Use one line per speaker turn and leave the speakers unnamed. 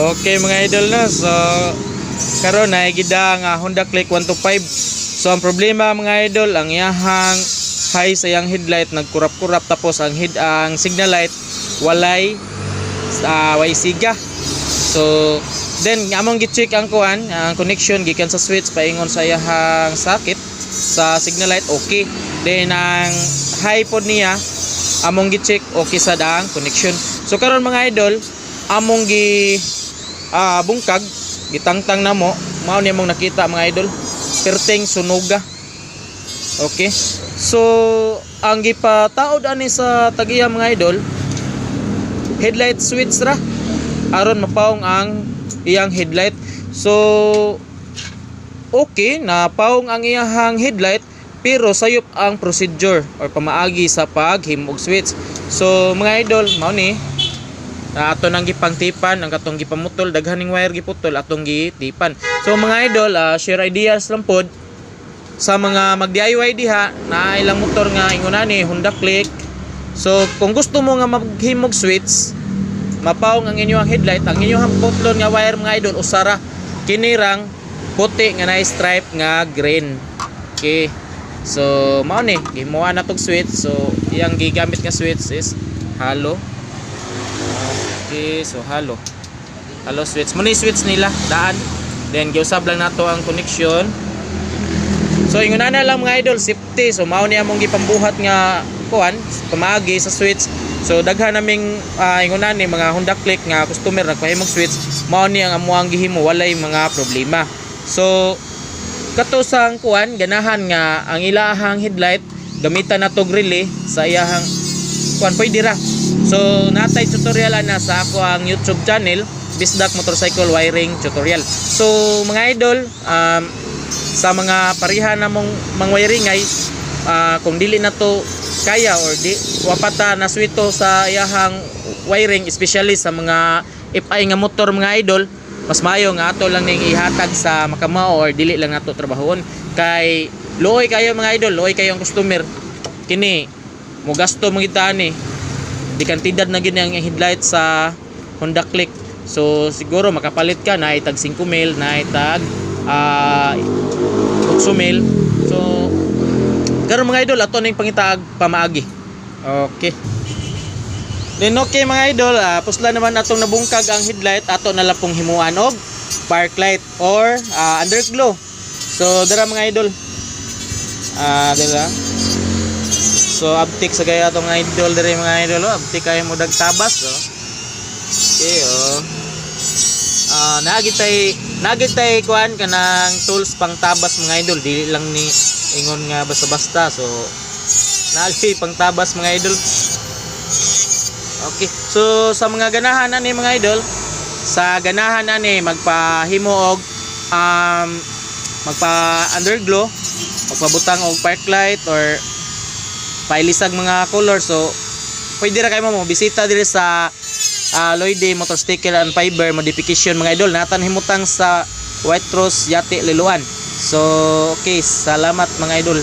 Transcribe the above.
Okay, mga idol, no. So karon na gida nga Honda Click 125. So ang problema, mga idol, ang iyahang high sa iyang headlight nagkurap-kurap, tapos ang signal light walay way siga. So then among gi-check ang kuan, ang connection gikan sa switch paingon sa iyahang socket sa signal light, okay. Then ang high pod niya among gi-check, okay sad ang connection. So karon, mga idol, among gi bungkag, gitangtang namo, mao ni among nakita, mga idol, perting sunuga. Okay, so ang gipataod ani sa tagiya, mga idol, headlight switch ra aron mapaong ang iyang headlight. So okay na paong ang iyang headlight, pero sayop ang procedure or pamaagi sa paghimo og switch. So mga idol, mao ni na ato nang gipangtipan ang katong gipamutol, daghan ning wire giputol, atong gitipan. So mga idol, share ideas lang pod sa mga mag DIY diha na ilang motor nga ingon ani Honda Click. So kung gusto mo nga maghimog switch, mapaong ang inyong headlight, ang inyong putlon nga wire, mga idol, usara kinirang puti nga na stripe nga green. Okay, so mao ni gimuha na tog switch. So iyang gigamit nga switch is halo. Okay, so halo. Halo switch. Muna yung switch nila, daan. Then giusab lang nato ang connection. So ingon na lang, mga idol, safety. So mao ni among gipambuhat nga kuan, pamaagi sa switch. So daghan naming ingon ni mga Honda Click nga customer nagpahimog switch, mao ni ang amuang gihimo, walay mga problema. So kato sang kuan ganahan nga ang ilahang headlight gamitan nato relay sa iyahang kuan, pwede ra. So natay tutorial na sa ako ang YouTube channel, Bisdak Motorcycle Wiring Tutorial. So mga idol, sa mga pareha namong mang wiring ay kung dili na to kaya or di wapata na swito sa iyahang wiring, especially sa mga FI nga motor, mga idol, mas maayo nga ato lang ning ihatag sa makamao or dili lang nato trabahoon kay luoy kayo, mga idol, luoy kayo ang customer. Kini mo gasto mga ni di kantidad na gini ang headlight sa Honda Click. So siguro makapalit ka na tag 5 mil na tag 8 mil. So karon, mga idol, ato ning pangitaag pamaagi. Okay. Then okay, mga idol, pusla naman atong nabungkag ang headlight, ato na lang pong himuan og park light or underglow. So dara, mga idol. Dira. So abtik sa gaya atong idol diri, mga idol, oh. Abtik kayo mo dagtabas, oh. Okay, oh. Naagi tay kuan kanang tools pang tabas, mga idol, dili lang ni ingon nga basta-basta. So naagi pang tabas, mga idol. Okay. So sa mga ganahan ani, mga idol, sa ganahan ani magpahimo og magpa underglow, magpabutang og park light or pailisag mga color. So pwede ra kayo mo bisita diri sa Lloyd Motorcycle and Fiber Modification, mga idol. Natan himutang sa White Rose Yate, Liloan. So okay, salamat, mga idol.